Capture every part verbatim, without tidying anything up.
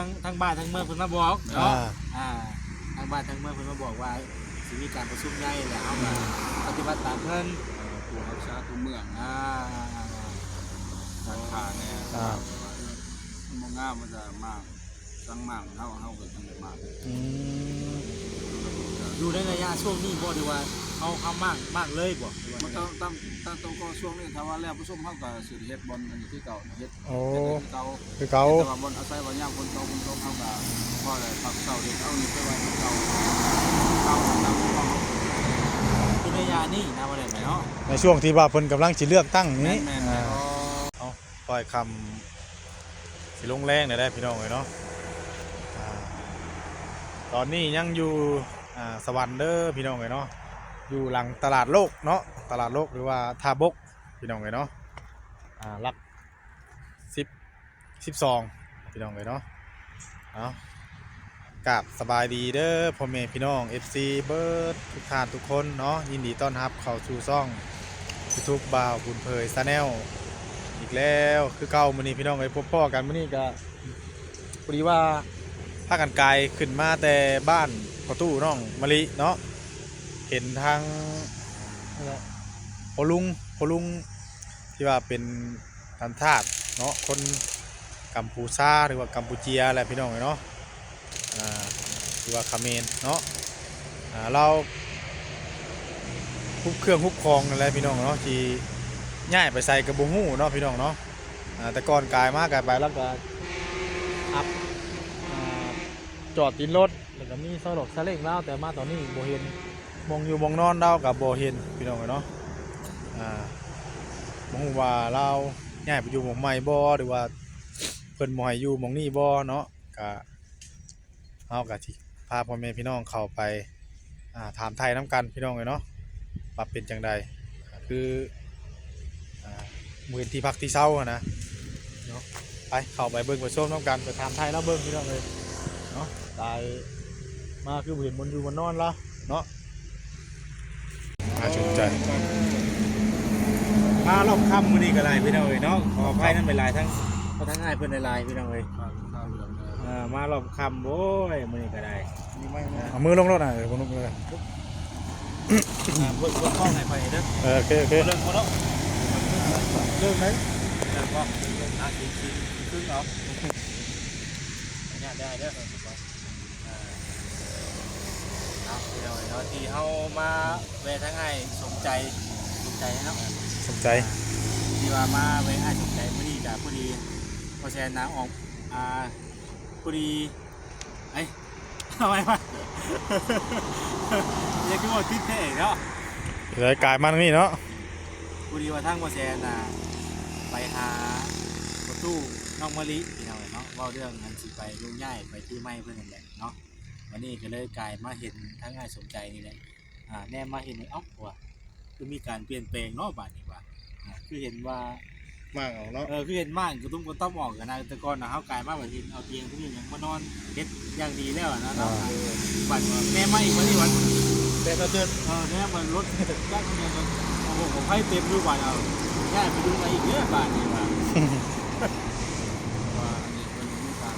ทาง ทางบ้านทางเมืองเพิ่นมาบอก อ่า เนาะ อ่า ทางบ้านทางเมืองเพิ่นมาบอกว่าสิมีการประชุมใหญ่แล้ว เฮาก็ อืม ปฏิบัติตามเพิ่น เอ่อ ผู้รักษาตัวเมือง อ่า อ่า อ่า อ่า ร้านค้าแน่ อ่า มันบ่งาม มันจะมาสั่งมั่ง เฮา เฮาก็จังได้มา อืม อยู่ในระยะช่วงนี้บ่ หรือว่าเฮา เฮามั่ง มั่งเลยบ่ หรือว่า มันต้อง ต้อง ต้อง ต้องก็ช่วงนี้ ถ้าว่าแล้วประชุม เฮาก็สิเฮ็ดบ่อนอันนี้คือเก่า เฮ็ด โอ้ เฮ็ดคือเก่า คือเก่า แต่ว่าบ่อนอาศัยว่ายามฝนตก ฝนตก เฮาก็พอได้พักเช้าเฮ็ด เอานี่ไปไว้คือเก่า เก่าตามเก่า คือในยามนี้นะ ว่าได้ไหมเนาะ ในช่วงที่ว่าเพิ่นกำลังสิเลือกตั้งนี้ แม่นๆ อ่า แม่น เอา ปล่อยคำสิลงแรงได้ พี่น้องเอ้ยเนาะ อ่า ตอนนี้ยังอยู่ อ่า สวรรค์เด้อ พี่น้องเอ้ยเนาะ อยู่หลังตลาดโลกเนาะ ตลาดโลก หรือว่าท่าบก พี่น้องเอ้ยเนาะ อ่า หลัก สิบ สิบสอง พี่น้องเอ้ยเนาะ เอา กราบสบายดีเด้อ พ่อแม่พี่น้อง เอฟซี เบิดทุกท่านทุกคนเนาะ ยินดีต้อนรับเข้าสู่ช่อง YouTube บ่าวบุญเผย Channel อีกแล้ว คือเก่า มื้อนี้พี่น้องเอ้ย พบพ้อกันมื้อนี้ก็ พอดีว่าพากันกายขึ้นมาแต่บ้านพ่อตู้น้องมะลิเนาะ เห็นทางพ่อลุง พ่อลุงที่ว่าเป็นสัญชาติเนาะ คนกัมพูชาหรือว่ากัมพูเชียแหละพี่น้องเอ้ยเนาะ อ่า หรือว่าเขมรเนาะ อ่า ลาวฮุบเครื่องฮุบของนั่นแหละพี่น้องเนาะ ที่ย้ายไปไสก็บ่ฮู้เนาะพี่น้องเนาะ อ่า แต่ก่อนกายมากายไปแล้วก็อับ อ่า จอดติดรถ แล้วก็มีซอกหลอกซาเล้งลาว แต่มาตอนนี้บ่เห็น หม่องอยู่หม่องนอนลาวก็บ่เห็นพี่น้องเอ้ยเนาะ อ่า บ่ฮู้ว่าลาวย้ายไปอยู่หม่องใหม่บ่ หรือว่าเพิ่นบ่ให้อยู่หม่องนี้บ่เนาะ ก็ เฮาก็สิพาพ่อแม่พี่น้องเข้าไป อ่า ถามไถ่นำกันพี่น้องเอ้ยเนาะ ว่าเป็นจั่งใด คือ อ่า บ่เห็นที่พักที่เซาหั้นนะ เนาะ ไป เข้าไปเบิ่งไปชมนำกัน ไปถามไถ่ลาวเบิ่งพี่น้องเอ้ยเนาะ ตายมาคือบ่เห็นบ่อนอยู่บ่อนนอนลาวเนาะ น่าสนใจ มารอบค่ำมื้อนี้ก็หลายพี่น้องเอ้ยเนาะ ขออภัยนำหลายๆ ทั้ง ทั้งอ้ายเพิ่นหลายๆ พี่น้องเอ้ย เออ มารอบค่ำ โอ้ย มื้อนี้ก็ได้ เอามือลงรถน่ะ เออ บ่ลงเลย อ่า เบิ่ง เบิ่งกล้องให้ข่อยเด้อ เออ โอเค โอเค เบิ่งบ่เนาะ เริ่มไหม เริ่มบ่ อ่า สิ สิ ครึ่งเอา ขออนุญาตได้เด้อ อ่า เอา พี่น้องเนาะ ที่เฮามาแวะทางอ้ายสมใจ สมใจเนาะ สมใจ อ่า ที่ว่ามาแวะอ้ายสมใจมื้อนี้ก็พอดี บ่แซนนะออก อ่า พอดี เอ้ย เอาไว้มา เรียกว่าติดแท้เนาะ เดี๋ยวกายมาทางนี้เนาะ พอดีว่าทางบ่แซนน่ะ ไปหาพ่อตู้น้องมะลิพี่น้องเนาะ เว้าเรื่องอันสิไปโยกย้ายไปที่ใหม่เพิ่นนั่นแหละเนาะ วันนี้ก็เลยกายมาเห็นทางอ้ายสมใจนี่แหละ อ่า แนมมาเห็น เอ้า ว่า คือมีการเปลี่ยนแปลงเนาะ บาดนี้ว่า อ่า คือเห็นว่า มางเอาเนาะ เออ คือเห็นมางกระตุ้มกระต้อมออกกันนะ แต่ก่อนน่ะ เฮากายมาแบบเห็นเอาเตียงที่นี่ยังมานอนเฮ็ดอย่างดีแล้วอะนะ อ่า เนาะ บัดว่าแนมมาอีกวันนี้วัน แต่ก็เดิน เออ แนมมันรถจักรเนี่ย โอ้โห ของไผเต็มอยู่ บาดเอา ย้ายไปอยู่ไหนอีกเนี่ย บาดนี้ว่า ว่าอันนี้เพิ่นมีการ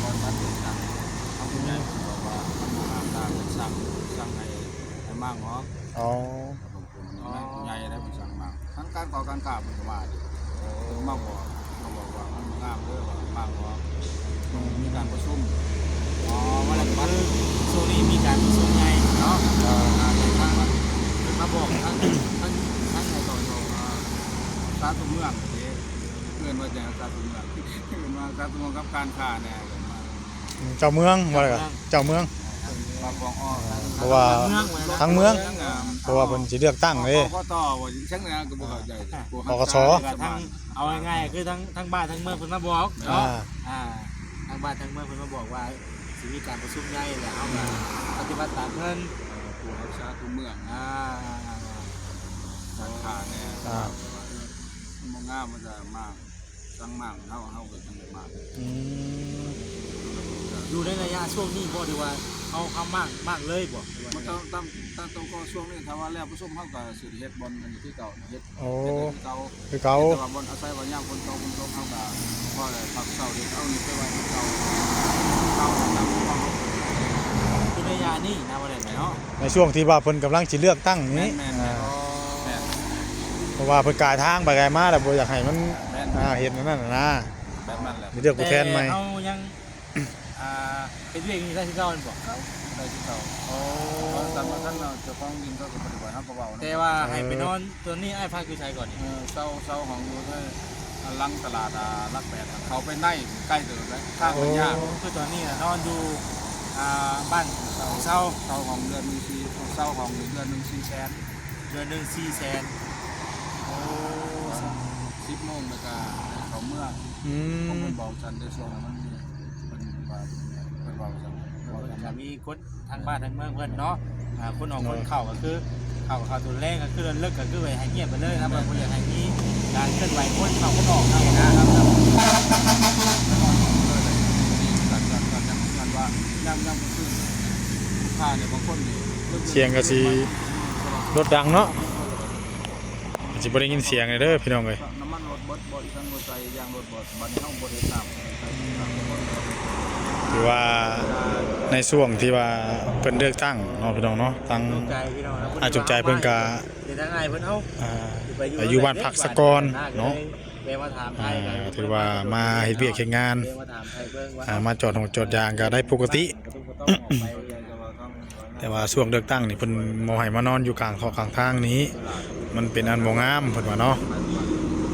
ก่อนตัดเลือกตั้ง เขาผู้ใหญ่เพิ่นบอกว่ามันบ่งามตาเพิ่นสั่ง สั่งให้ ให้มางออก อ๋อ ครับผม ผู้ใหญ่ได้เพิ่นสั่งมาง ทั้งการก่อการค้าเพิ่นก็ว่าอยู่ เพิ่นมาบอก มาบอกว่ามันบ่งามเด้อ ว่ามางออก ต้องมีการประชุม อ๋อ ว่าแล้วก็คือช่วงนี้มีการประชุมใหญ่เนาะ เออ อ่า แต่ทางเพิ่นมาบอกทาง ทาง ทางไหนต่อเนาะ อ่า สาธุเมืองเด้ เอิ้นว่าจั่งสาธุเมือง เอิ้นว่าสาธุเมืองกับการค้าแน่ เอิ้นว่า อืม เจ้าเมือง ว่าแล้วก็ เจ้าเมือง เจ้าเมือง มาบอกออก เพราะว่า เมือง ทั้งเมือง อ่า เพราะว่าเพิ่นสิเลือกตั้งเด้ กกต ว่าจั่งใด๋ก็บ่เข้าใจ ปกส ทาง เอาง่ายๆ คือทั้ง ทั้งบ้านทั้งเมืองเพิ่นมาบอกเนาะ อ่า อ่า ทางบ้านทางเมืองเพิ่นมาบอกว่าสิมีการประชุมใหญ่แล้ว เฮาก็ปฏิบัติตามเพิ่น ผู้รักษาตัวเมือง อ่า การค้าแน่ อ่า มันบ่งาม มันจะมา สั่งมั่ง เฮา เฮาก็จั่งได้มั่ง อืม อยู่ในระยะช่วงนี้บ่ หรือว่า เฮา เฮามาก มากเลยบ่ หรือว่า มันต้อง ต้อง ต้อง ต้อง ก็ช่วงนี้ ถ้าว่าแล้วประชุม เฮาก็สิเฮ็ดบ่อนอันนี้คือเก่า เฮ็ด โอ้ เฮ็ดคือเก่า คือเก่า แต่ว่าบ่อนอาศัยว่ายามฝนตก ฝนตก เฮาก็พอได้พักเช้า เฮ็ดเอานี่ไปไว้คือเก่า เก่า ตามที่ว่าเฮา คือในยามนี้นะ ว่าได้ไหมเนาะ ในช่วงที่ว่าเพิ่นกำลังสิเลือกตั้งนี้ แม่นๆ อ่า แม่น เพราะว่าเพิ่นกายทางไปกายมาแล้ว บ่อยากให้มัน แม่นๆ อ่า เห็นอันนั้นน่ะนะ แบบนั้นแหละ มีเลือกผู้แทนใหม่ แต่เฮายัง อ่า เฮ็ดเวียกอยู่ได้คือเก่าแม่นบ่ เก่า ได้คือเก่า โอ้ ตามมาคันเนาะ เจ้าของดินเขาก็บ่ได้ว่า เฮาก็เว้านะ แต่ว่าให้ไปนอน ตอนนี้อ้ายพักอยู่ไสก่อนนี่ เออ เช่า เช่าห้องอยู่เทิงหลังตลาด อ่า หลักแปด เข้าไปในใกล้เติบเลย ทางมันยาก โอ้ คือตอนนี้น่ะนอนอยู่ อ่า บ้านเช่า เช่าห้องเดือนหนึ่งสี่ เช่าห้องเดือนหนึ่งสี่แสน เดือนหนึ่งสี่แสน โอ้ สิบโมงแล้วก็เข้าเมือง อืม ผมเพิ่นบอกซั่นเด้อ ช่วงนั้นมันมี เพิ่นว่า เพิ่นเว้าซั่น เว้าซั่น ก็มีคนทางบ้านทางเมืองเพิ่นเนาะ อ่า คนออก เนาะ คนเข้าก็คือ เข้า เข้าตอนแลงก็คือเลิกก็คือไว้ให้เงียบไปเลยนะ บ่ บ่อยากให้มีการเคลื่อนไหวคนเข้าคนออกนี่นะครับ ว่าย่ำๆ คือลูกค้าเนี่ย บางคนนี่ เสียงก็สิลดดังเนาะ สิบ่ได้ยินเสียงเลยเด้อพี่น้องเอ้ย น้ำมันรถเบิดบ่ อีสังบ่ใส่ยางรถเบิด บัดนี้เฮาบ่ได้ตาม ถือว่าในช่วงที่ว่าเพิ่นเลือกตั้งเนาะพี่น้องเนาะ ทาง จงใจพี่น้องนะ อ้ายจงใจเพิ่นก็ เดี๋ยวทางอ้ายเพิ่นเอา อ่า ไปอยู่ ไปอยู่บ้านพักสะก่อนเนาะ แวะมาถามไทยกัน อ่า ถือว่ามาเฮ็ดเวียกเฮ็ดงาน แวะมาถามไทยเบิ่งว่า อ่า มาจอดรถจอดยางก็ได้ปกติ ก็ต้องออกไป แต่ว่าช่วงเลือกตั้งนี่เพิ่นบ่ให้มานอนอยู่กลางท่อกลางทางนี้ มันเป็นอันบ่งามเพิ่นว่าเนาะ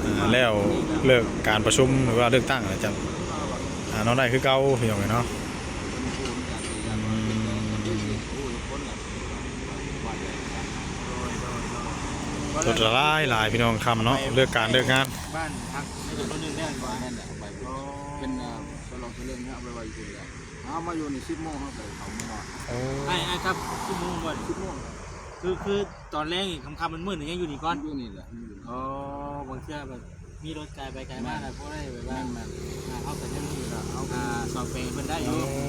อ่า แล้วเลิกการประชุมหรือว่าเลือกตั้งแล้วจั่ง อ่า นอนได้คือเก่าพี่น้องเอ้ยเนาะ อืม รถหลายหลายพี่น้องค่ำเนาะ เลิกการเลิกงาน บ้านพักในจำนวนหนึ่งได้บ่ นั่นแหละ เอาไป เป็น เอ่อ สลองสะเลิงเนี่ย เอาไปไว้อยู่แหละ เอามาอยู่นี่ สิบโมง เฮาก็เข้าเมือนอน โอ้ อ้าย อ้ายครับ สิบโมงบ่ สิบโมง คือ คือตอนแลงนี่ ค่ำๆ มันมืดนี่ยังอยู่นี่ก่อน อยู่นี่แหละ อยู่นี่ อ๋อ บางเทื่อแบบมีรถไกลไปไกลมา แม่น แล้วพอได้แบบว่า แม่นๆ อ่า เฮาก็ยังมี เวลาเฮา อ่า ซ่อมแปลงเพิ่นได้อยู่ โอ้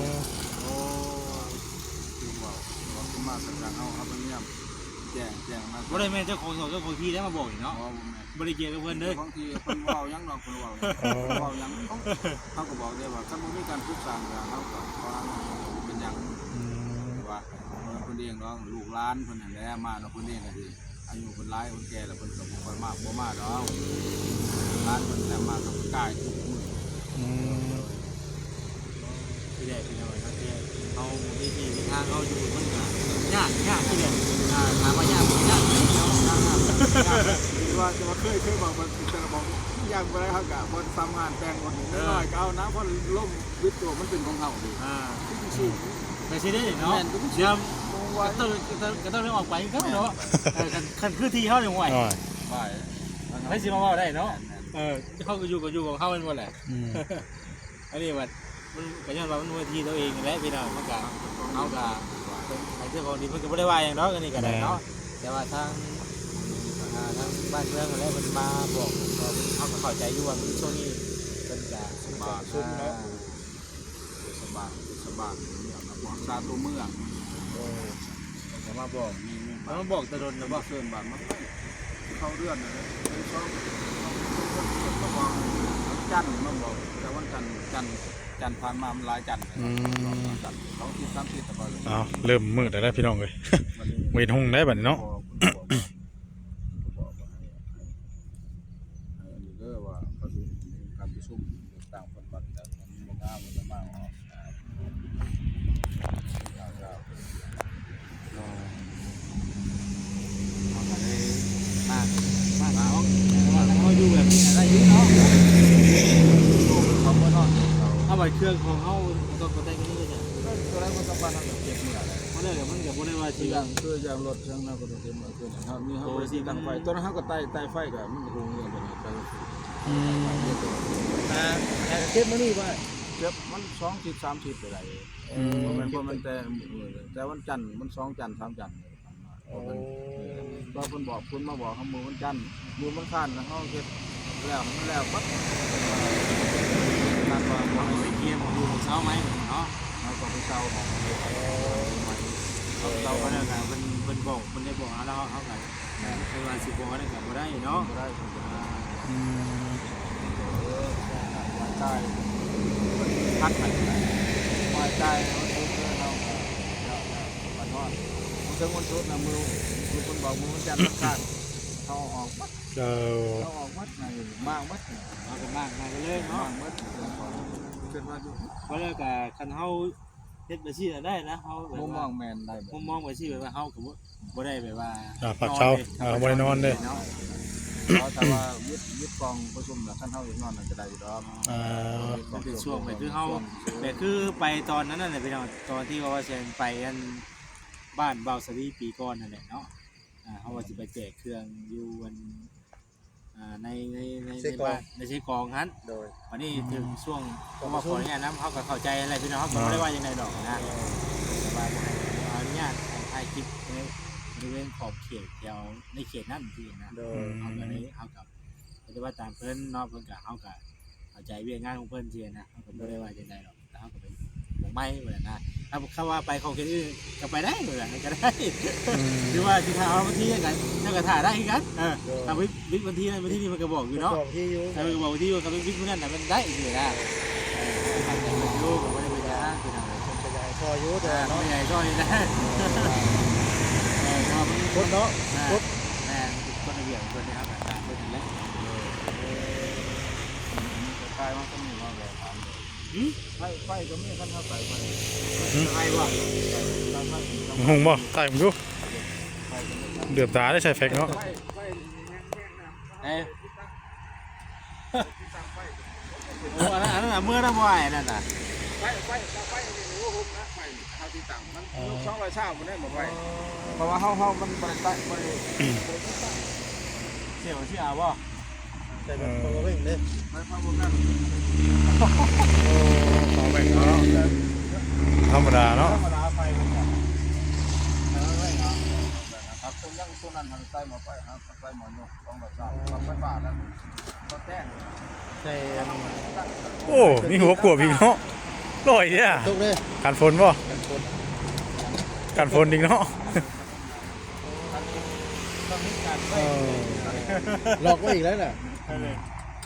โอ้ คือว่า ว่าขึ้นมาสักครั้ง เฮา เฮาพยายามแจ้ง แจ้งมา บ่ได้แม่นเจ้าของสวนเจ้าของที่ได้มาบอกนี่เนาะ อ๋อ บ่แม่น บ่ได้เกี่ยวกับเพิ่นเด้อ บางทีเพิ่นเว้าหยังดอก เพิ่นเว้าหยัง เออ เพิ่นเว้าหยัง เฮาก็บอกได้ว่า คันบ่มีการปรึกษากัน เฮาก็บ่เป็นหยัง อืม แต่ว่าเพิ่นเองเนาะ ลูกหลานเพิ่นนั่นแหละ มาเนาะ เพิ่นเองก็สิอายุเพิ่นหลาย เพิ่นแก่แล้ว เพิ่นก็บ่ค่อยมา บ่มาดอก หลานเพิ่นแหละมากับกายทุกมื้อ อืม ที่แรกพี่น้องครับ ที่เฮาบ่มีที่มีทาง เฮาอยู่มันก็ยาก ยากที่แรก อ่า ถามว่ายากบ่ ยาก ยาก ยาก ยาก คือว่าจะว่าเคย เคยบอกว่าแต่ละบอกยากบ่ได้ เฮาก็บ่ทำงานแต่งคนนี้ เออ น้อยๆ ก็เอานะ เพราะลมวิดตัวมันเป็นของเฮาเด้ อ่า คือสิ แต่สิได้เนาะ แม่น เดี๋ยว ว่า ก็ต้อง ก็ต้อง ก็ต้องได้ออกไปคือเก่าเนาะ แม่น เออ คัน คันคือที่เฮานี่ห่วย อ่า ไป ไผสิมาเว้าได้เนาะ แม่นๆ เออ เฮาก็อยู่ ก็อยู่ของเฮาแม่นบ่แหละ อืม อันนี้มัน มันก็ย้อนว่ามันเวทีตัวเองนั่นแหละพี่น้อง มันก็ เฮาก็ เป็นของเจ้าของที่เพิ่นก็บ่ได้ว่าหยังดอก อันนี้ก็ได้เนาะ แม่น แต่ว่าทาง อ่า ทางบ้านเมืองนั่นแหละเพิ่นมาบอก ก็เฮาก็เข้าใจอยู่ว่ามันช่วงนี้เพิ่นก็ ลำบาก ซุ่มเนาะ อ่า เทศบาล เทศบาลเนี่ยนะ พวกรักษาตัวเมือง เออ แต่มาบอก มี มี แล้วมาบอกแต่โดนนะบ่ เชิญบ้านมาไป เข้าเดือนน่ะ เป็นสอง สอง สอง สอง มาบอก วันจันทร์มาบอก แต่วันจันทร์ จันทร์ จันทร์ผ่านมามันหลายจันทร์ อืม วันจันทร์ สองอาทิตย์ สามอาทิตย์ แต่ว่า อ้าว เริ่มมืดแล้วนะพี่น้องเอ้ย วันนี้ เวทหงได้บัดนี้เนาะ บอก บอก บอก บอก ให้ ให้ ให้อันนี้เด้อว่าเขาสิมีการประชุม ต่างคนบัดแต่มันบ่งามมันบ่มาออก เฮาก็เลยมา มาเนาะ แต่ว่าเฮาอยู่แบบนี้ได้อยู่เนาะ เขาบ่นอน เอาไว้เครื่องของเฮา ก็ ก็ได้แค่นี้ก็ได้ ก็ได้บ่ต้องปานนั้น เก็บเมื่อ เพราะนั่นแหละมันก็บ่ได้ว่า คื สิ ออย่าง คืออย่างรถเครื่องเฮาก็ต้องเก็บเมื่อคืน เฮา นี่เฮา โอ้ บ่ได้ติดตั้งไฟ ตอนนั้นเฮาก็ไต่ ไต่ไฟก็มันก็คงเงินไปนี่ ไต่ อืม อ่า แต่เก็บมื้อนี้ว่า เก็บมันสองอาทิตย์ สามอาทิตย์ไปได้ อืม บ่แม่น บ่แม่นแต่มื้อ แต่วันจันทร์ มันสองจันทร์ สามจันทร์ โอ้ ว่าเพิ่น ว่าเพิ่นบอก เพิ่นมาบอกเฮามื้อวันจันทร์ มื้อวันอังคารน่ะเฮาเฮ็ดแล้ว มันแล้วปั๊บ นัดว่า เอาไปเตรียมอยู่เช้าไหมเนาะ เฮาก็ เซาของเฮ็ดของใหม่ เออ เซาก็นั่นน่ะ เพิ่น เพิ่นบอก เพิ่นได้บอกเฮาแล้ว เฮาก็ เพิ่นว่าสิบ่นั่นก็บ่ได้เนาะ บ่ได้ อ่า อืม เออ รายจ่าย พักไป รายจ่ายมันเพิ่มเพิ่ม เฮาก็ เดี๋ยว เดี๋ยว มันนอน มันเทิงมันสุดนะ มือ มือเพิ่นบอกมือวันจันทร์วันอังคาร เฮาออกหมด เออ เฮาออกหมดนะ มางหมดนะ เฮาก็มาง มางกันเลยเนาะ มางหมด คิดว่าอยู่ เพราะแล้วก็คันเฮา เฮ็ดแบบซี่น่ะได้นะ เฮาแบบว่า มุมมองแม่นได้แบบ มุมมองแบบซี่แบบว่าเฮาก็บ่ บ่ได้แบบว่า อ่า พักเช้า นอนเลย อ่า บ่ได้นอนเลย เนาะ เอาแต่ว่าวิด วิดกองประชุมน่ะ คันเฮาอยากนอนนั่นก็ได้อยู่ดอก อ่า วิดกอง มันเป็นช่วงแบบคือเฮา ช่วง แบบคือไปตอนนั้นน่ะแหละพี่น้อง ตอนที่ว่าแซนไปอันบ้านบ่าวสาลีปีก่อนนั่นแหละเนาะ อ่า เฮาว่าสิไปแจกเครื่องอยู่อัน อ่า ใน ใน ใน เซกอง ในบ้าน ในเซกองหั่น โดย วันนี้ถึงช่วง อืม เพราะว่าขออนุญาตนำ เฮาก็เข้าใจอะไรพี่น้อง เฮาก็บ่ได้ว่าจังใดดอกนะ แต่ว่าบ่ให้ ขออนุญาตถ่ายคลิปในบริเวณขอบเขตแถวในเขตนั้นที่นะ โดย เฮาก็เลย เฮาก็ปฏิบัติตามเพิ่นเนาะ เพิ่นก็ เฮาก็เข้าใจเวียกงานของเพิ่นที่นะ เฮาก็บ่ได้ว่าจังใดดอก แล้วเฮาก็ไปบ่ไหม้ว่านะ ถ้า ถ้าว่าไปขอบเขตอื่นก็ไปได้ว่าก็ได้ อืม หรือว่าสิถ่าเอาวันที่กัน เจ้าก็ถ่าได้คือกัน เออ โดย ถ้าวิบ วิบวันที่นั้นวันที่นี้มันก็บอกอยู่เนาะ บอกที่อยู่ เออ บอกวันที่อยู่ ก็วิบมื้อนั้นน่ะมันได้อยู่นะ เออ ก็บ่ได้เป็นหยังพี่น้องเอ้ย เพิ่นก็อยากให้ช่วยอยู่ แต่ อ่า ว่าเนาะ ไม่ใหญ่ช่อยนะ เออ เออ เพราะว่ามัน กฎเนาะ อ่า กฎ แม่น กฎระเบียบของเพิ่นนะครับ ตามเพิ่นนั่นแหละ เออ กายมันก็มีมาแบบนั้น หืม ไฟ ไฟก็มี คันเฮาใส่ไฟ หืม ไฟบ่ ไฟ ไฟ ไฟ หุงบ่ ใส่ผมดู ไฟก็มี เหลือบตาได้ใส่แฟกเนาะ ไฟ ไฟ เอ้ย โอ้ อันนั้น อันนั้นน่ะ เมื่อนั้นบ่ ไอ้นั่นน่ะ ไฟ ไฟ ไฟ นี่โอ้โห นะ ไฟ เฮาที่ตั้งมัน อ๋อ ลูกสองร้อยซาวบ่ได้บ่ไฟ เพราะว่าเฮา เฮามันบ่ได้ตั้ง บ่ได้ เสี่ยวสิเอาบ่ แต่แบบ เออ บ่เร่งเด้ ไฟฟ้าบ่นั่น โอ้ ขอแบ่งเนาะ ธรรมดาเนาะ ธรรมดาไฟมันก็ เออ ไว้เนาะ ครับ คนยัง คนนั้นหันใส่หม้อไฟ หันใส่หม้อยก สองร้อยซาว ไฟฟ้านั่น ก็แจ้ง ใส่อัน โอ้ มีหัวขวบอีกเนาะ ลอยเนี่ย ตกเลย กันฝนบ่ กันฝน กันฝนอีกเนาะ เออ หลอกไว้อีกแล้วน่ะ เออ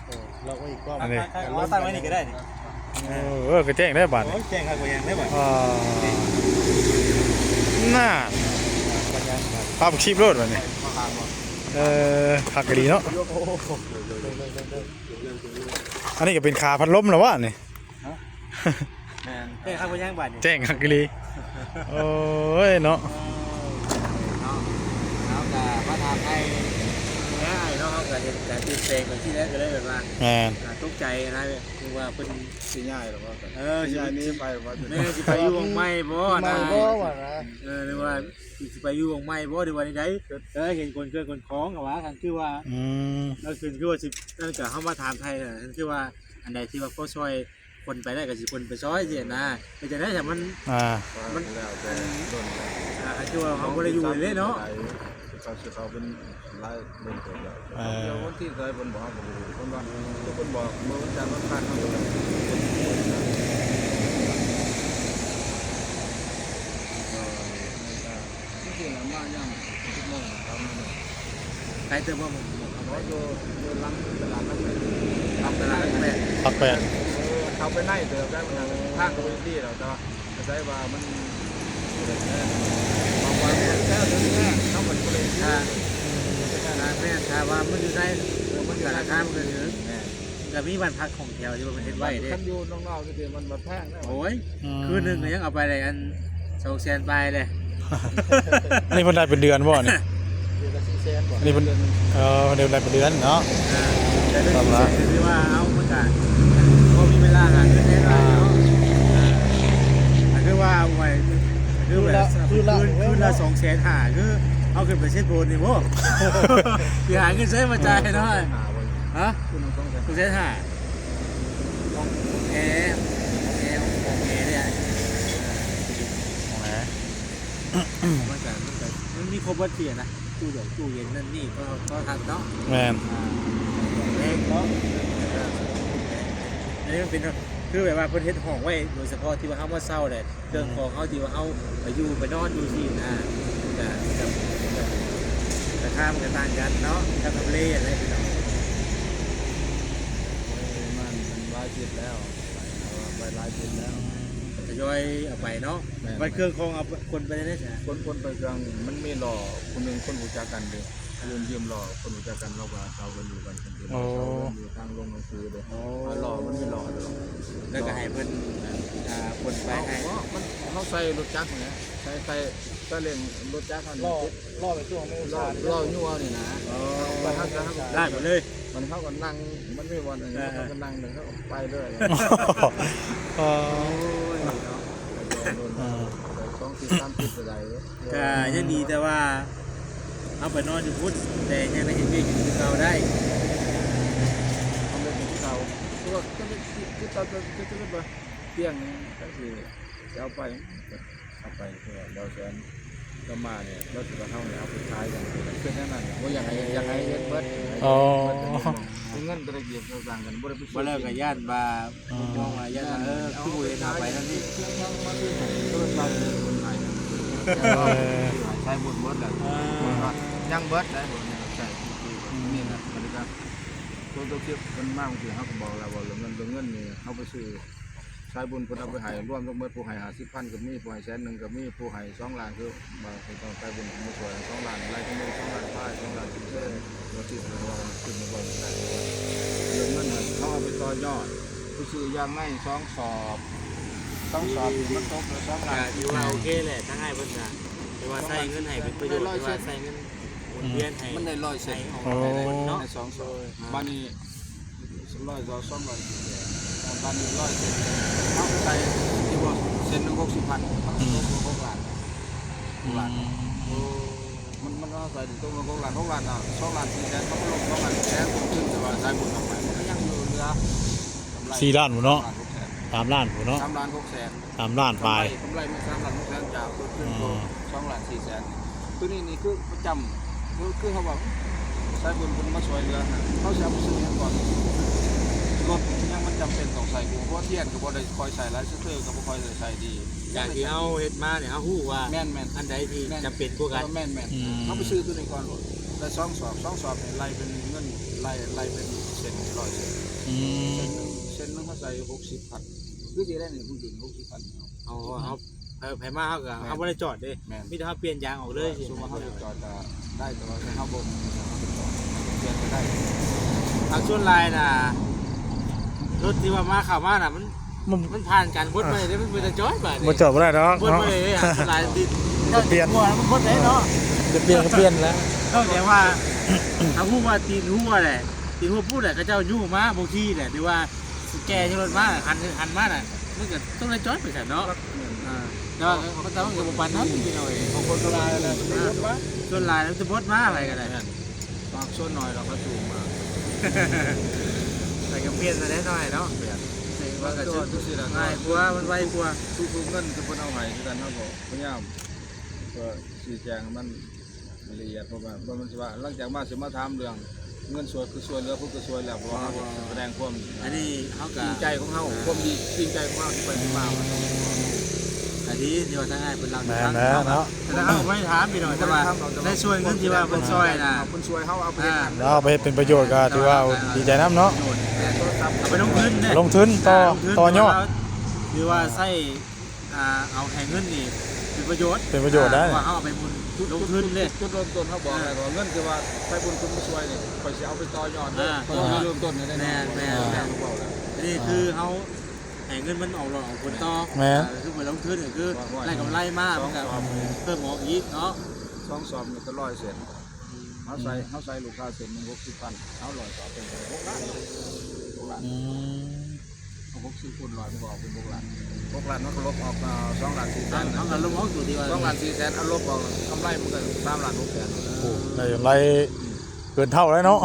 เออ หลอกไว้อีกรอบ อันนี้ เอาตั้งไว้นี่ก็ได้นี่ เออ เออ ก็แจ้งได้บัดนี่ โอ้ย แจ้งครับ ก็ยังได้บัด อ่า น่า ปัญญา ปรับคลิปโลดบัดนี้ เออ คักดีเนาะ โอ้โห อันนี้ก็เป็นขาพัดลมแล้ววะนี่ ฮะ แม่น แจ้งครับ ก็ยังบัดนี่ แจ้งคักอีหลี โอ้ยเนาะ เออ เนาะ เฮาก็มาถามไทยง่ายเนาะ เฮาก็เห็นการเปลี่ยนแปลงแบบที่แรกก็เลยแบบว่า แม่น อ่า ตกใจนะ คือว่าเพิ่น สิย้ายหรอวะ เออ สิย้ายหนีไปวะ แม่นสิไปอยู่หม่องใหม่บ่ ใหม่ นะ บ่วะนะ เออ หรือว่าสิไปอยู่หม่องใหม่บ่ หรือว่าใดๆ เออ เห็นคนเครื่องคนของก็ว่ากัน คือว่า อืม ก็คือ คือว่าสิ นั่นก็เฮามาถามไทยน่ะ คือว่าอันใดที่ว่าพอซอย คนไปได้ก็สิคนไปซอยสินะ เป็นจั่งใด๋ถ้ามัน อ่า มัน แล้วแต่ อัน โดนแล้ว อ่า คือว่าเฮาบ่ได้อยู่เลยเนาะ เขาสิเขาเป็นหลายโดนเติบแล้ว เออ เดี๋ยววันที่ใด๋เพิ่นบอกก็บ่รู้ เพิ่นว่า เพิ่นบอกเมื่อวันจันทร์วันอังคารเขาก็เลย เออ ที่จริงแล้วมายามสิบโมงนะครับ ใครเติมว่าผมบอกครับ อ๋อ อยู่ อยู่หลังตลาดหลักแปด หลังตลาดหลักแปด หลักแปด เออ เข้าไปในเติมได้มันนะ ทางก็ไปที่เราจะอาศัยว่ามัน บางวันแค่เดินแค่เข้ามันก็เลย อ่า อ่า แม่น ถ้าว่ามันอยู่ใน เออ มันก็ราคามันก็ถือ แม่น ก็มีบ้านพักของแถวที่ว่ามันเฮ็ดไว้เด้ คันอยู่นอกๆ นี่สิมันบ่แพงนะ โอ้ย อืม คืนหนึ่งก็ยังเอาไปได้อัน สองแสนปลายเลย อันนี้เพิ่นได้เป็นเดือนบ่นี่ เดือนละสี่แสนบ่ อันนี้เพิ่น เดือนหนึ่ง เออ เดือนได้เป็นเดือนเนาะ อ่า เดือนละ ครับ สี่แสน ถือว่าเอามันก็พอมีเวลาหาเงินได้หน่อยเนาะ อ่า อ่า คือว่าเอาไว้ คือแบบ คืนละ คืนละ คืนละ สองแสนห้า คือเอาขึ้นไปเช็ดโบนนี่บ่ สิหาเงินใช้มาจ่ายเนาะ ฮะ คืนละสองแสน สองแสนห้า ของแอร์ ของแอร์ ของแอร์เนี่ย ของแอร์ มันก็ มันก็ มันมีครบเบิดที่นะ ตู้เย็น ตู้เย็นนั่นนี่ ก็ ก็ทันเนาะ แม่น อ่า แรงเนาะ เออ อันนี้มันเป็น คือแบบว่าเพิ่นเฮ็ดห้องไว้โดยเฉพาะที่ว่าเฮามาเช่าแหละ เครื่องของเฮาที่ว่าเฮาไปอยู่ไปนอนอยู่ซี่นะ ก็ ก็ ก็ ราคามันก็ต่างกันเนาะ กับทำเลอะไรพี่น้อง ประมาณหลายสิบแล้ว ไปหลายสิบแล้ว ทยอยเอาไปเนาะ แม่น บัดเครื่องของเอาคนไปได้ใช่ไหม คน คนไปเครื่อง มันมีหล่อคนหนึ่งคนรู้จักกันเด้ ยืม ยืมหล่อคนรู้จักกัน เราก็เช่ากันอยู่กัน เป็นเพื่อน อ๋อ เช่ากันอยู่ทางลงหนังสือเด้ อ๋อ อ่า หล่อมันมีหล่อเด้อ แล้วก็ให้เพิ่น อ่า คนไปให้ เอา เอา มัน เขาใส่รถจักรเนี่ย ใส่ ใส่ ใส่เร่งรถจักรเขาเนี่ย หล่อ หล่อไปช่วงนี้ หล่อ หล่อยั่วนี่นะ อ๋อ ไปทางนั้น ได้หมดเลย มันเขาก็นั่ง มันมีวันหนึ่ง เออ เขาก็นั่งหนึ่งเขาก็ไปเลย อ๋อ โอ้ยเนาะ เออ สองสิบ สามสิบก็ได้เด้ ก็ยังดีแต่ว่า เอาไปนอนอยู่พุ้น แต่ยังได้เฮ็ดเวียกอยู่คือเก่าได้ ทำได้เป็นที่เก่า คือว่า คือ คือ คือ คือ คือ คือ เตียงจังซี่ สิเอาไป เอาไปเพื่อเราแสน เรามาเนี่ย เราสิว่าเฮาเนี่ยเอาไปขายกัน เป็นแนวนั้น บ่อยากให้ อยากให้เฮ็ดเบิด อ๋อ เงินแต่ละเกียรติต่างกัน บ่ได้ไป บ่แล้วก็ย่านว่า อ๋อ มองว่าย่านว่า เออ คือบ่เห็นเอาไปนั่นนี่ ยังมาคือโทรศัพท์คนไทย เออ ใช้บุญเบิดแล้ว เออ ยังเบิดได้บ่เนี่ย ใช่ นี่แหละ บริการ ตัว ตัวเก็บมันมากบางทีเฮาก็บอกแล้วว่าเรื่องเงิน เรื่องเงินนี่เฮาไปซื้อ สายบุญเพิ่นเอาไปให้ รวมทั้งหมด ผู้ให้ห้าสิบพันก็มี ผู้ให้แสนหนึ่งก็มี ผู้ให้สองล้าน คือบางคนต้องสายบุญมาช่วยสองล้าน ไล่ทั้งหมดสองล้านปลาย สองล้านสี่แสน ตัวที่เพิ่นว่ามันขึ้นมาเบิ่งได้ เรื่องเงินน่ะเขาเอาไปต่อยอด ไปซื้อยางในสองสอบ สองสอบนี่มันตกละสองล้าน ก็ถือว่าโอเคแหละ ทั้งอ้ายเพิ่นก็ถือว่าใช้เงินให้เป็นประโยชน์ ถือว่าใช้เงินหมุนเวียนให้ มันได้ร้อยเศษ ให้ออกมาเป็นผลเนาะ ในสองสอบ อ่า บัดนี้ ร้อยต่อสองร้อย บาทนี่ร้อยเศษ เขาใส่ที่ว่าเส้นหนึ่งหกสิบพัน มันก็ตกลงหกล้าน หกล้าน อืม โอ้ มัน มันเอาใส่ตกลงหกล้าน หกล้านอ่ะ สองล้านสี่แสน เขาก็ลงสองล้านสี่แสน ผมขึ้นแต่ว่าสายบุญออกไป มันก็ยังเหลือกำไร สี่ล้านพุ้นเนาะ สามล้านหกแสน สามล้านพุ้นเนาะ สามล้านหกแสน สามล้านปลาย กำไร กำไรมันสามล้านหกแสน จากต้นทุน อ๋อ สองล้านสี่แสน ตัวนี้นี่คือประจำ คือ คือเขาว่าสายบุญเพิ่นมาช่วยเหลือนะ เขาสิเอาไปซื้อหยังก่อน รถยังมันจำเป็นต้องใส่หัว หัวเทียนก็บ่ได้ค่อยใส่หลาย สเตอร์ก็บ่ค่อยได้ใส่ดี จากที่เฮาเฮ็ดมาเนี่ย เฮาฮู้ว่า แม่นๆ อันใดที่ แม่น จำเป็นกว่ากัน แม่นๆ อืม เฮาไปซื้อตัวนี้ก่อนโลด ได้สองสอบ สองสอบนี่ไล่เป็นเงิน ไล่ ไล่เป็นเส้นร้อยเส้น อืม เส้นหนึ่ง เส้นหนึ่งเขาใส่หกสิบพัน คือสิได้นี่ ผู้หญิงหกสิบพัน เอา เอา เอา ไผ ไผมาเฮาก็ แม่น เฮาบ่ได้จอดเด้ แม่น มีแต่เฮาเปลี่ยนยางออกเลย สมมุติว่าเฮาจะจอดก็ได้ แต่ว่าถ้าเฮาบ่มี เฮาจะจอด เปลี่ยนก็ได้ เอาส่วนหลายน่ะ รถที่ว่ามาเข้ามาน่ะ มัน มัน มันผ่านการบดมาเลยเด้ มันบ่ได้จอดบาดนี้ บ่จอดบ่ได้ดอก บดมาเลยเด้ เนาะ ส่วนหลายดิน จะเปลี่ยน หัวมันบดได้เนาะ จะเปลี่ยนก็เปลี่ยนแล้ว นอกจากว่า ถ้าฮู้ว่าตีนหัวแหละ ตีนหัวพูดแหละ เขาเจ้าอยู่มาบางทีแหละ หรือว่า แก่ชนรถมาหัน หันมาน่ะ มันก็ต้องได้จอดไปซั่นเนาะ ครับ อ่า แต่ว่าเขาเจ้ามันก็บ่ปานนั้นพี่น้องเอ้ย บางคนก็มาแล้ว อ่า ส่วนหลายแล้วจะบดมาอะไรก็ได้ แม่น บางส่วนน้อยเราก็สูงมา แต่ก็เปลี่ยนมาได้หน่อยเนาะ เปลี่ยน แต่ว่าก็ ว่าก็ ง่ายกว่า มันไวกว่า ทุกๆเงินที่เพิ่นเอาให้คือกัน เฮาก็พยายาม ก็ชี้แจงให้มัน ละเอียด เพราะว่า เพราะมันสิว่า หลังจากมาสิมาถามเรื่องเงินช่วย คือช่วยเหลือ เพิ่นก็ช่วยแล้ว เพราะว่าเฮาก็แสดงความ อันนี้เฮาก็ จริงใจของเฮา ความดีจริงใจของเฮาที่ไปที่มา อันนี้ที่ว่าทางอ้ายเพิ่นเล่าให้ฟัง แม่นแล้วเนาะ แต่ถ้าเฮาบ่ได้ถามพี่น้อง แต่ว่าในส่วนเงินที่ว่าเพิ่นช่วยน่ะ เพิ่นช่วยเฮาเอาไปเฮ็ดงาน อ่า แล้วเอาไปเฮ็ดเป็นประโยชน์ก็ถือว่าดีใจนำเนาะ ประโยชน์ แม่น เอาไปลงทุนเด้ ลงทุนต่อ อ่า ลงทุน ต่อยอด หรือว่าใช้ อ่า เอาให้เงินนี่เป็นประโยชน์ เป็นประโยชน์ได้ อ่า เพราะว่าเฮาเอาไปหมุน จุด ลงทุนเด้ จุดเริ่มต้นเฮาบอกแล้วว่าเงินที่ว่าไทบุญเพิ่นมาช่วยนี่ ข้อยสิเอาไปต่อยอดเด้อ อ่า ข้อยสิเริ่มต้นให้ได้ แม่น แม่น แม่น เว้าแล้ว อันนี้คือเฮาให้เงินมันออกดอกออกผลต่อ แม่น อ่า คือไปลงทุนก็คือ ว่า ว่า ได้กำไรมา สอง มันก็ สอง เพิ่มออกอีกเนาะ สองสอบนี่ก็ร้อยเส้น เฮาใส่ เฮาใส่ลูกค้าเส้นหนึ่งหกสิบพัน เอาร้อยสอบเป็นหกล้าน หกล้าน อืม เอาหกสิบคูณร้อยมันก็ออกเป็นหกล้าน หกล้านมันก็ลบออก อ่า สองล้านสี่แสน เอา เอาลบออกตัวเดียว สองล้านสี่แสน เอาลบออกกำไรมันก็สามล้านหกแสน โอ้ ได้กำไรเกินเท่าแล้วเนาะ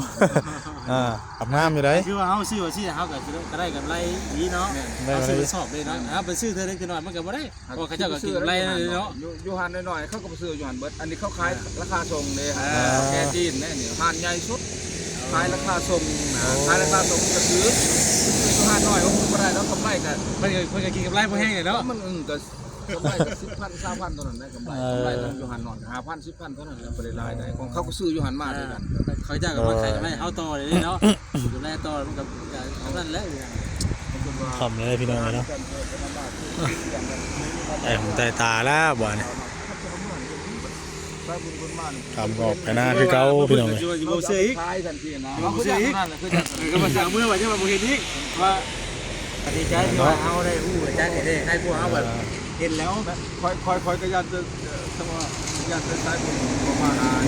อ่า อับงามอยู่ได้ คือว่าเฮาซื้อว่าสิเฮาก็สิได้ ก็ได้กำไรดีเนาะ แม่น เฮาซื้อเป็นสอบเลยเนาะ แม่น เฮาไปซื้อเทื่อเล็กเทื่อน้อยมันก็บ่ได้ เพราะเขาเจ้าก็กินกำไรเลยเนาะ อยู่ อยู่หันน้อยๆ เขาก็ไปซื้ออยู่หันเบิด อันนี้เขาขาย อ่า ราคาส่งเลย อ่า แกจีนเนี่ยนี่หันใหญ่สุด ขายราคาส่งนะ โอ้ ขายราคาส่งก็คือ ห้าร้อยก็บ่ได้แล้วกำไรก็เพิ่นก็เพิ่นก็กินกำไรบ่แฮงเลยเนาะ มันอึ้งก็กำไรก็สิบพัน สามพันเท่านั้นนะกำไร เออ กำไรต้องอยู่หั่นนอนห้าพัน สิบพันเท่านั้นแหละบ่ได้หลายได้ของเขาก็ซื้ออยู่หั่นมาด้วยกัน เขาเจ้าก็มาขายกำไรเฮาต่อเลยเนาะ ดูแลต่อมันก็เท่านั้นแหละ ค่ำเลยพี่น้องเนาะ แต่ผมใจตาแล้วบ่เนี่ย ทำก็ออกไปหน้าคือเก่าพี่น้องเลย อยู่บ่เชื่ออีก ขายกันทีนะ บ่เชื่ออีก เออ ก็มาสั่งเมื่อว่าจะมาบ่เห็นอีก ว่า ดีใจที่ว่าเฮาได้ฮู้อาจารย์นี่เด้ ให้พวกเฮาแบบเห็นแล้ว คอยคอยคอยก็ย่านจะเอ่อแต่ว่าย่านจะใช้บุญประมาณนั้น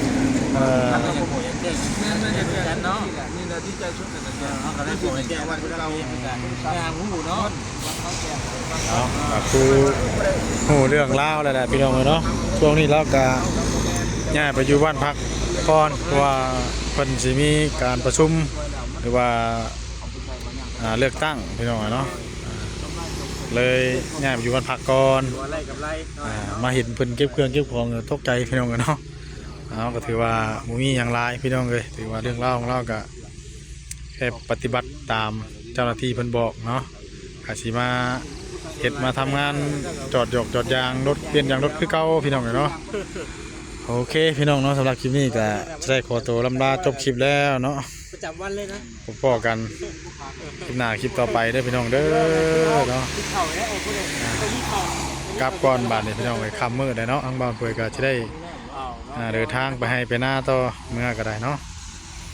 เออ แล้วก็บ่อยากแจ้ง แม่นๆ แจ้งกันเนาะ นี่แหละดีใจสุดเลยนะ เออ เฮาก็ได้บ่อยากแจ้งว่าคือเก่า ไปหาฮู้เนาะ เนาะ ก็คือฮู้เรื่องราวแล้วแหละพี่น้องเอ้ยเนาะ ช่วงนี้เราก็ย้ายไปอยู่บ้านพักก่อน เพราะว่าเพิ่นสิมีการประชุม หรือว่า อ่า เลือกตั้งพี่น้องเอ้ยเนาะ อ่า เลยย้ายไปอยู่บ้านพักก่อน ถือว่าไล่กับไล่เนาะ อ่า มาเห็นเพิ่นเก็บเครื่องเก็บของก็ตกใจพี่น้องเอ้ยเนาะ เอาก็ถือว่าบ่มีหยังหลายพี่น้องเอ้ย ถือว่าเรื่องราวของเราก็แค่ปฏิบัติตามเจ้าหน้าที่เพิ่นบอกเนาะ ก็สิมาเฮ็ดมาทำงานจอดหยอกจอดยางรถ เปลี่ยนยางรถคือเก่าพี่น้องเอ้ยเนาะ โอเคพี่น้องเนาะ สำหรับคลิปนี้ก็จะได้ขอตัวลำลาจบคลิปแล้วเนาะ ประจำวันเลยนะ พบกันคลิปหน้าคลิปต่อไปเด้อพี่น้องเด้อเนาะ กินข้าวแล้ว โอ้โห อ่า กลับก่อนบาดนี้พี่น้องเอ้ย ค่ำมืดแล้วเนาะ ทางบ่าวเปื่อยก็จะได้ เอาเนาะ อ่า เดินทางไปไฮ่ไปนาต่อ เมือก็ได้เนาะ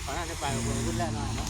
ขอหน้าจะไปกับเพื่อนแรกหน่อยเนาะ